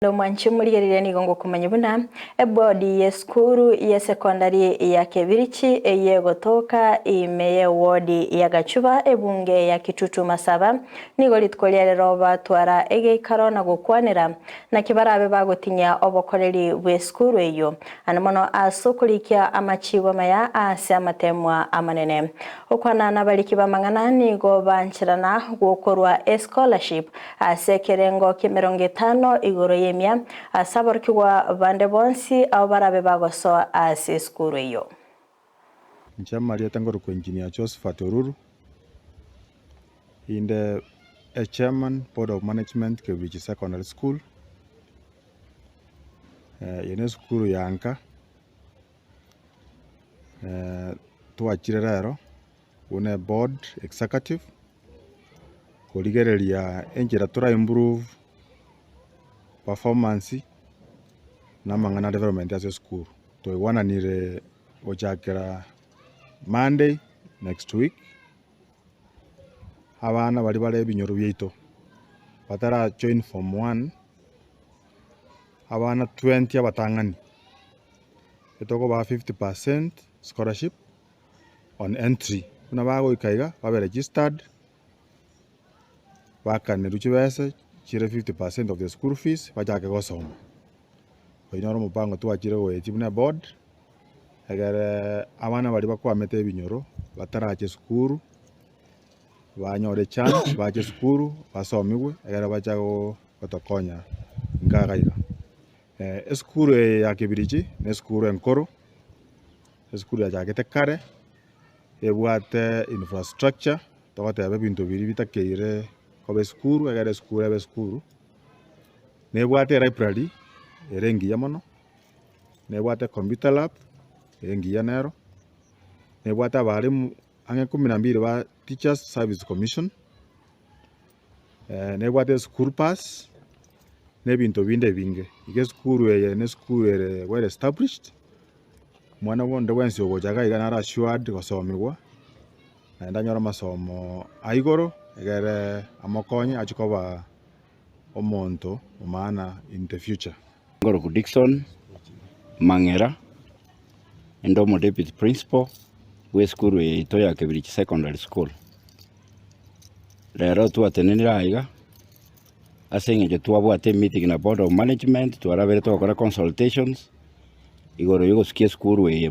Omwanchi omorigereria nigo ngokomanya buna ebodi y'esukuru y'esekondari ya Kebirichi eyio egotoka ime y'ewodi ya Gachuba ebunge ya Kitutu Masaba nigo rituko ria rero batwara egeikaro na gokwanera naki barabe bagotinyia obokoreri bw'esukuru eyio ande mono ase okorikia amachibo amaya ase amatemwa amanene. Gokwana nabariki b'amang'ana nigo bancherana gokorwa escholarship Ase ekerengo ki'emerongo etano igoro y'emia ase aborokigwa bande bonsi abwo barabe bagosoa ase esukuru eyio. Inche amarieta nkorokwa Engineer Josephat Oruru, inde echairman board of management Kebirichi Secondary School, eye ne esukuru ya nka, twachire rero buna eboard executive. Korigereria enchera tora improve performance na amang'ana a development ase esukuru. Twaigwananire gochakera Monday next week, abana baria bare ebinyoro biaito batara join form one, abana 20 abatang'ani, etokobaa 50% scholarship. On entry, buna bagoika iga babe registered, bakanerwe chibese chire 50% of the school fees bachake gosoma. Oyio noro omopango twachire goetia buna eboard, egere abana baria bakwamete ebinyoro batarache esukuru, banyore echance bache esukuru basomigwe egere bacha gotokonya inka iga iga. Esukuru eye ya Kibirichi na esukuru enkoro. Esukuru yachagete kare, ebwate infrastructure, togoteba ebinto biria bitakeire koba esukuru egere esukuru ebe esukuru, nebwate elibrary ere engiya mono, nebwate computer lab ere engiya nero, nebwate abalimu ang'e kumi na mbili ba teachers service commission. Nebwate eschool bus, na ebinto binde ebinge. Iga esukuru eye na esukuru ere well established, omwana bonde bwensi ogocha iga iga naro assured gosomigwa, naende anyore amasomo a igoro, egere amokonye achie koba omonto o maana in the future. Ngoroku Dickson Mang'era, inde omo deputy principal bw'esukuru eye yaito ya Kebirichi Secondary School. Rero twatenenire aiga ase eng'encho twabwate emeeting na board of management twarabere twakora consultations igoro ya ogosukia esukuru eye.